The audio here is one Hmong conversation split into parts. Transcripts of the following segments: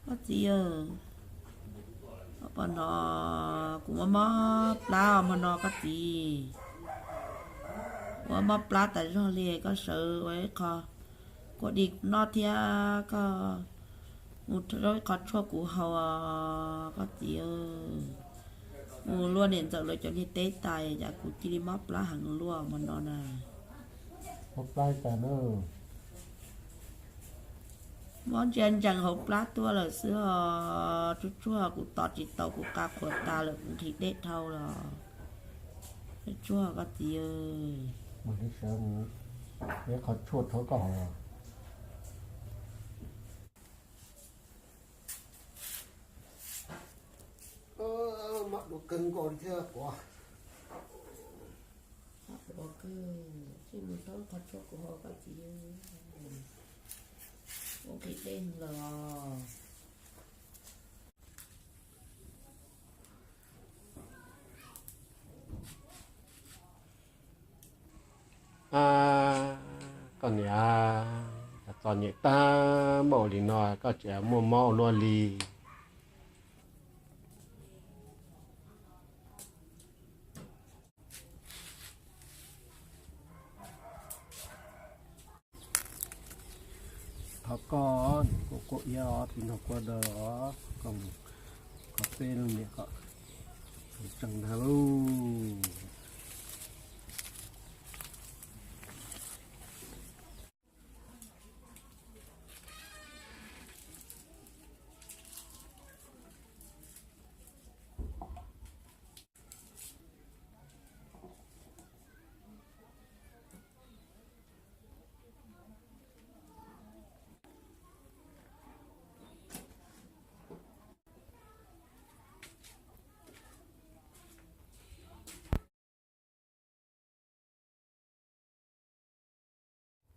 Koj txiv, hmo no kuv muab mob plab hmo no koj txiv. Kuv muab mob plab tas zog li, koj sawv ua ib qho kua dig kuv noj thiab koj mus rau ib qho tshuaj kuv haus os koj txiv. Mus luaj niam ntxawm lawv cov niag teb tas cas kuv cia li mob plab heev luaj hmo no na. Mob plab tas na. Mob ntsia ntsees hauv plab tuaj lawm xwb os. Tshuaj tshuaj kuv tos tsis tau, kuv qa qhuav tas lawm, kuv nqhis dej dhau los. Tshuaj koj txiv, ib qho tshuaj rhaub koj haus. Mob dua kawg nkaus li thiab kuv. Mob dua kawg, cia mus rhaub qhov tshuaj kuv haus koj txiv. Kuv nqhis dej lawm os. Koj niam, txom nyem tag npaum li no koj tseem muaj mob ua luaj li. Thov koj, kuv kuj iab os, tiv nog kua daws os, koj mus kho peb leej niam kom tseeb ntag lauj.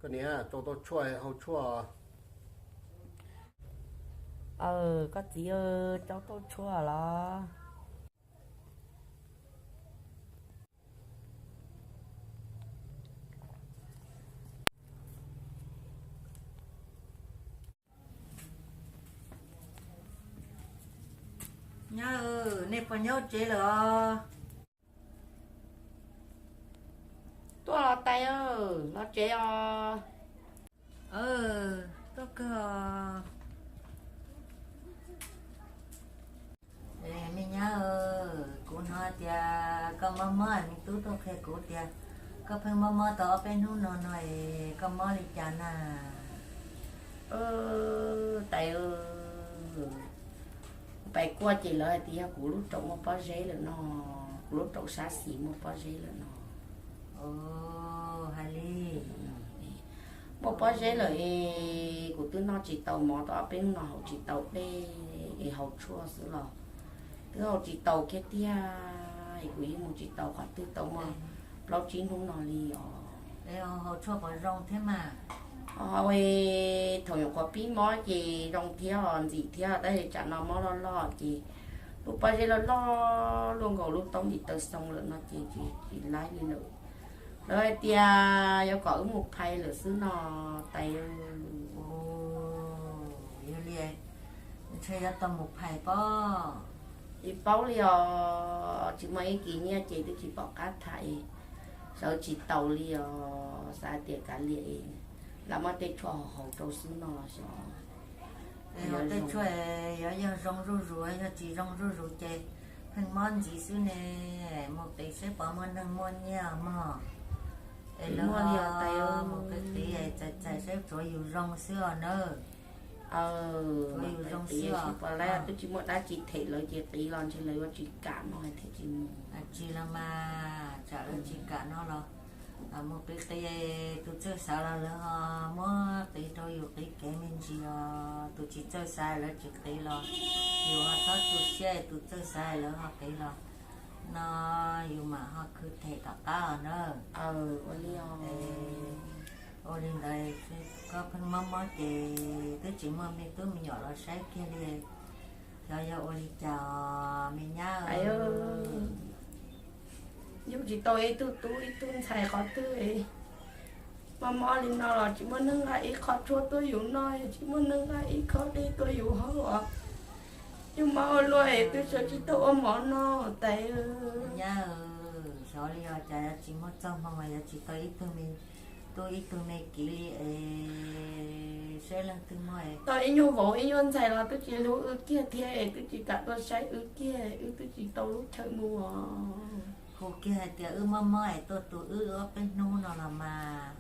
Koj niam, rau tau tshuaj haus tshuaj. Aw, koj txiv, rau tau tshuaj los? Nyab, nej puas nyob tsev lawm os? Tuaj los tais, los tsev os. Tuaj kawg os. Me nyab, kuv hnov tias koj mob mob, me tub tuaj qhia kuv tias koj pheej mob mob tau ob peb hnub no no es koj mob li cas na? Tais, pais kuaj ces lawv hais tias yog kuv lub raum muaj pob zeb lawm no, kuv lub raum sab xis muaj pob zeb lawm no. Hais li, muaj pob zeb lawm es kuv twb noj tsis tau mov tau ob peb hnub no, haus tsis tau dej es haus tshuaj xwb los twb haus tsis tau kiag tiag. Es kuv yeej mus tsis tau qhov twg tau muaj plaub tsib hnub no li os. Haus tshuaj puas zoo thiab mas? Haus, thaum nyuam qhuav pib mob ces zoo thiab os, ntxim thiab, tab sis tsam no mob loj loj ces lub pob zeb loj loj luaj nkaus lub taub ntiv taw xoo lawm no ces tsis laib li lawm. Lawv hais tias yuav kom wb mus phais lawm xwb no, tais. Yog li, ntshe yuav tau mus phais pob. Tsis paub li os, tsis muaj ib kis nyiaj ces twb tsis pom qab tham, sawv tsis taus li os, xav tias kav liam, lam muab tej tshuaj haus rau xwb no xyov. Tej tshuaj yuav yog zoo zuj zus, yog tsis zoo zuj zus ces pheej mob ntxiv xwb ne. Mus qiv seb puas muaj neeg muaj nyiaj mog. Es lawv mus qiv qiv txais txais seb tsuav yus zoo xwb os nawb. Tsuav yus zoo xwb os. Twb tsis muaj dab tsi them lawv ces qiv los ntshe lawv yuav tsis kam no thiaj tsis mus. Tsis los mas, tsam lawv tsis kam no los mus qiv qiv, tus txawj xav los lawv ho muab qiv rau yus qiv kev me ntsis os. Tus tsis txawj xav lawv tsis qiv los yus ho txhob tu siab, tus txawj xav lawv ho qiv los no yus mam ho khwv them tom qab os na. Ua li, ua li ntawd, koj pheej mob mob ces twb tsis muaj me tub me nyuam los saib kiag li, xyov yog ua li cas me nyab. Yug tsis tau ib tug tub ib tug ntxhais qhov twg. Mob mob li no los tsis muaj neeg nqa ib qho tshuaj tuaj yus noj, tsis muaj neeg nqa ib khob dej tuaj yus haus. Yus mob ua luaj es twb sawv tsis tau ua mov noj tais. Nyab, xyov li os, cas yuav tsis muaj txoj hmoo, yuav tsis tau ib tug me tub ib tug me kiv li es seb leej twg muaj. Tau ib nyuag vauv ib nyuag ntxhais los twb tsis hlub wb kiag thiab es twb tsis kam tuaj saib wb kiag, wb twb tsis tau lub chaw mus. Hu kiag hais tias wb mob mob es tuaj tu wb ob peb hnub no los mas.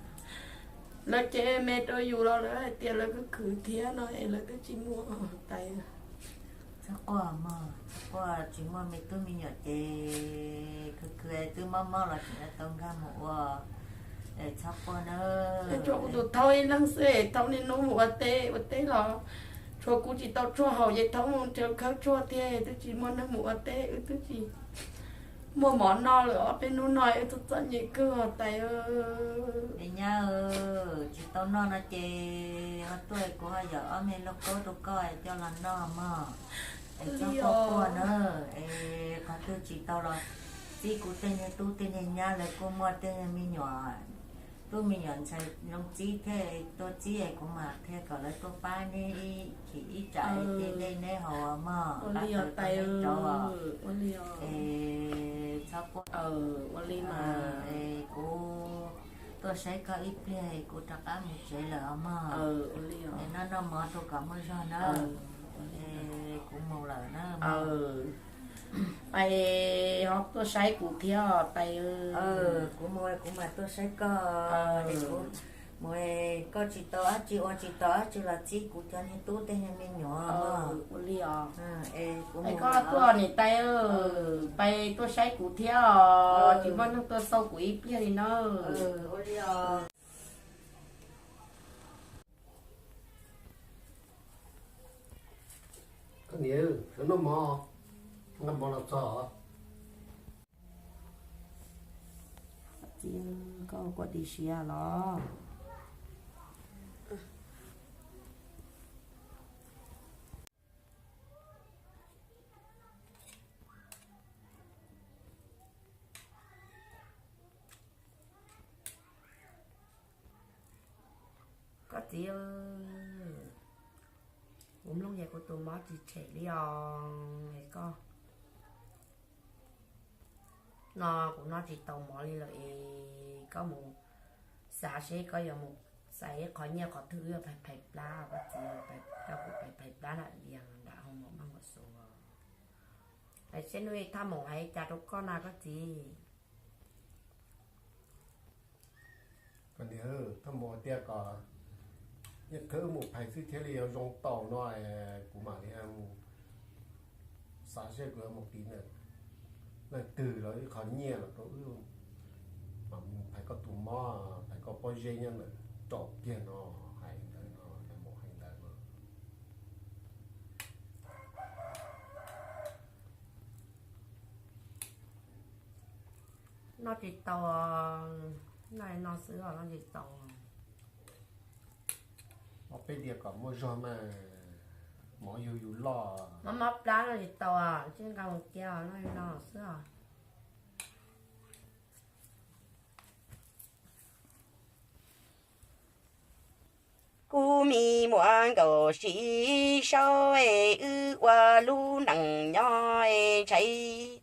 Lawv ces me rau yus los lawv hais tias lawv khwv khwv thiab no es lawv twb tsis muaj tais. Txhob quaj mog, txhob quaj, tsis muaj me tub me nyuam ces khwv khwv twb mob mob los tseem yuav tau nkag mus ua. Es txhob quaj na. Tshuav kuv tus thaub ib leeg xwb, thaub niaj hnub mus ua teb ua teb los tshuav kuv tsis tau tshuaj haus ces thaub mus nrhiav khawb tshuaj thiab, twb tsis muaj neeg mus ua teb, wb twb tsis muaj mov noj lawm, ob peb hnub no wb txom txom nyem kawg tais. Es nyab, tsis tau noj no ces ho tuaj kuv ho yawm ob me lauj kaub rau koj coj los noj mog. Es txhob quaj quaj na, es qhov twg tsis tau los txib kuv tej niag tub tej niag nyab, lawv kuj muaj tej niag me nyuam, tub me nyuam ntxhais zoo txib thiab, tuaj txib es kuv mam qhia kom lawv tuaj pab neb ib chim ib tsam es tej dej neb haus mog, pab tau rau neb rauv. Es txhob quaj. Es kuv tuaj saib koj ib pliag es kuv rov qab mus tsev lawm os mog. Es noj noj mov rau kom muaj zog na. Es kuv mus lawm na. Pais ho tuaj saib kuv thiab tais. Kuv mus kuv mam tuaj saib koj. Mus, koj tsis tau dab tsi ua tsis tau dab tsi los txib kuv cov niag tub tej niag me nyuam. Ua li os. Es koj tuaj niam tais, pais tuaj saib kuv thiab os, tsis muaj neeg tuaj xauj kuv ib pliag li na. Koj niam, sawv noj mov, nqa mov los txog. Txiv, koj ua kua tib siab los? Koj txiv, kuv mloog ces kuv tus mob tsis tshem li os. Koj no kuv noj tsis tau mov li lawm es koj mus xav seb koj yuav mus xaiv ib qho nyiaj qhov twg wb yuav phais phais plab, koj txiv, coj kuv phais phais plab nram Vias nram Hoo Maum Maj Nkuam Xus. Hais seb hnub ib Thaj Maum hais cas rau koj na koj txiv. Koj niam, Thaj Maum tias kom ib khawb mus phais xwb thiaj li yuav zoo tau no, kuv mam li mus xav seb kuv yuav mus tiv leej twg los ib qho nyiaj los rau wb mam mus phais koj tus mob, phais koj pob zeb nyob ntawm rau kiag no, hais ntawd no, Thaj Maum hais ntawd no. Noj tsis tau, noj no xwb os, noj tsis tau. Ob peb diav kom muaj zog mas, mov yug yus loj. Mob mob plab noj tsis tau, tsis nqa mus cia, noj no xwb os. Kuv me muam nkaus sib sau es wb ua lub neej nyob es ntshai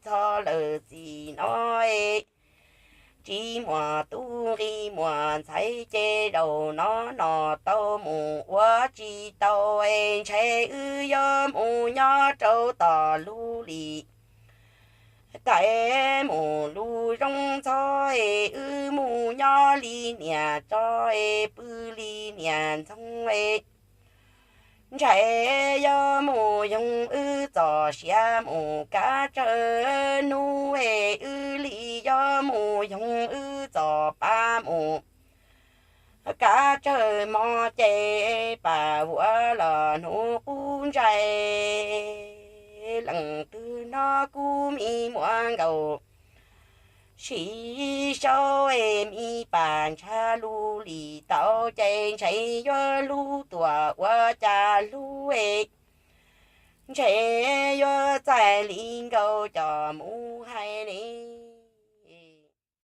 txog lawm txij no es tsis muaj tub nqi muaj ntxhais ces zaum no no tau mus ua tsis tau es ntshai wb yuav mus nyob rau tom lub lim taim mus lub zoo ntxhov es wb mus nyob li niam tso es pw li niam ntxoov es ntshai yuav mus yoog wb txoj sia mus kav tsawg hnub es wb li yuav mus yoog wb txoj pa mus kav tsawg hmo ces pam vuam los hnub qub ntsais. Leej twg hnov kuv me muam nkaus sib sau es me pam ntsha lub lim tau ces ntshai yuav lub tuam ua cas hlub es ntshai yuav txais li nkaus coj mus hais li.